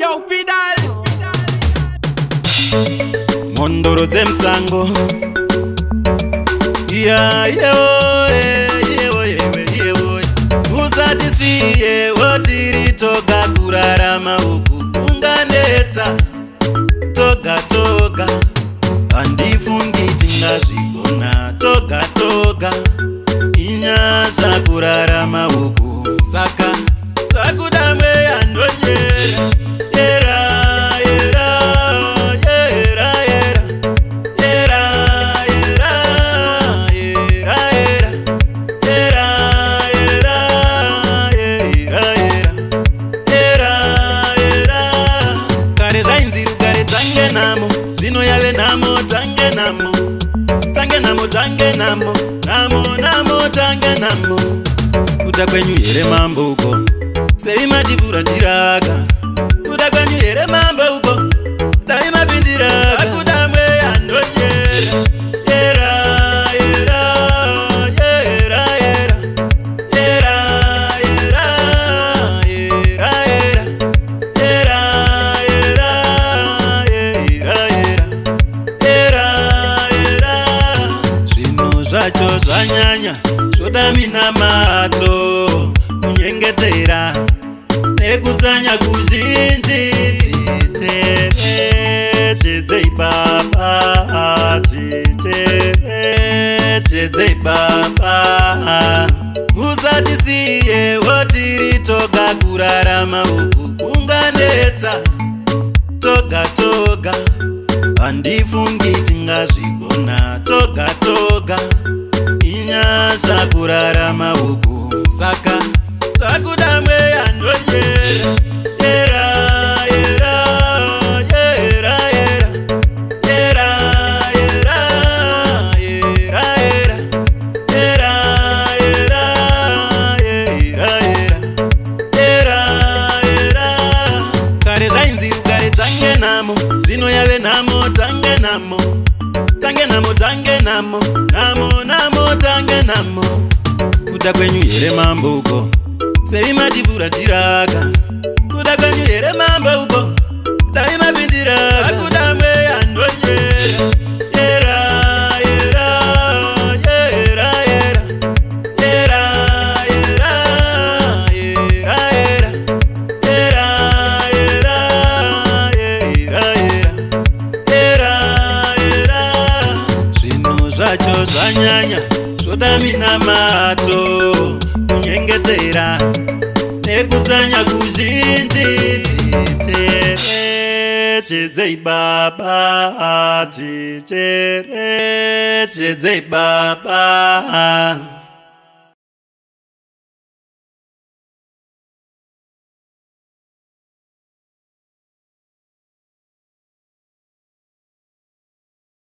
Yo, Fidel. Mhondoro dzemusango. Iya, yewo, yewo, yewe, yewo. Usatisiyewo tiri toga, kurarama uku kunganetsa. Toga toga, handifungi tingazvigona. Toga toga, inyasha kurarama uku. Saka takuda mweya ndonyera. Yera, yera, yera, yera. Yera, yera, yera, yera. Yera, yera, yera, yera. Yera, yera. Kare zvainzi rugare tange namo, zvino yave namo, tange namo. Tange namo, tange namo, namo, namo, tange namo. Kuda kwenyu here mambo uko? Sei mativhura tiraka? Kuda kwenyu here mambo uko? Dai mapindira. Kuda mweya ndonyera. Yera, yera, yera, yera. Yera, yera, yera, yera. Yera, yera, yera, yera. Yera, yera. Zvinhu zvacho zvanyanya, zvoda minamato, kunyengetera nekutsanya kuzhinji. Ticherechedzei Baba, ticherechedzei Baba. Musatisiyewo tiri toga, kurarama uku kunganetsa. Toga toga, handifungi tingazvigona. Toga toga, inyasha kurarama uku. Saka takuda mweya ndonyera. Yera, yera, yera, yera. Yera, yera, yera, yera. Yera, yera, yera, yera. Yera, yera. Kare zvainzi rugare tange namo, zvino yave namo, tange namo. Tange namo, tange namo, namo, namo, tange namo. Kuda kwenyu here mambo uko? Sei mativhura tiraka? Kuda kwenyu here mambo uko? Dai mapindira. Kuda mweya ndonyera. Yera, yera, yera, yera. Yera, yera, yera, yera. Yera, yera, yera, yera. Yera, yera. Zvinhu zvacho zvanyanya, zvoda minamato, kunyengetera nekutsanya kuzhinji. Ticherechedzei Baba, ticherechedzei Baba.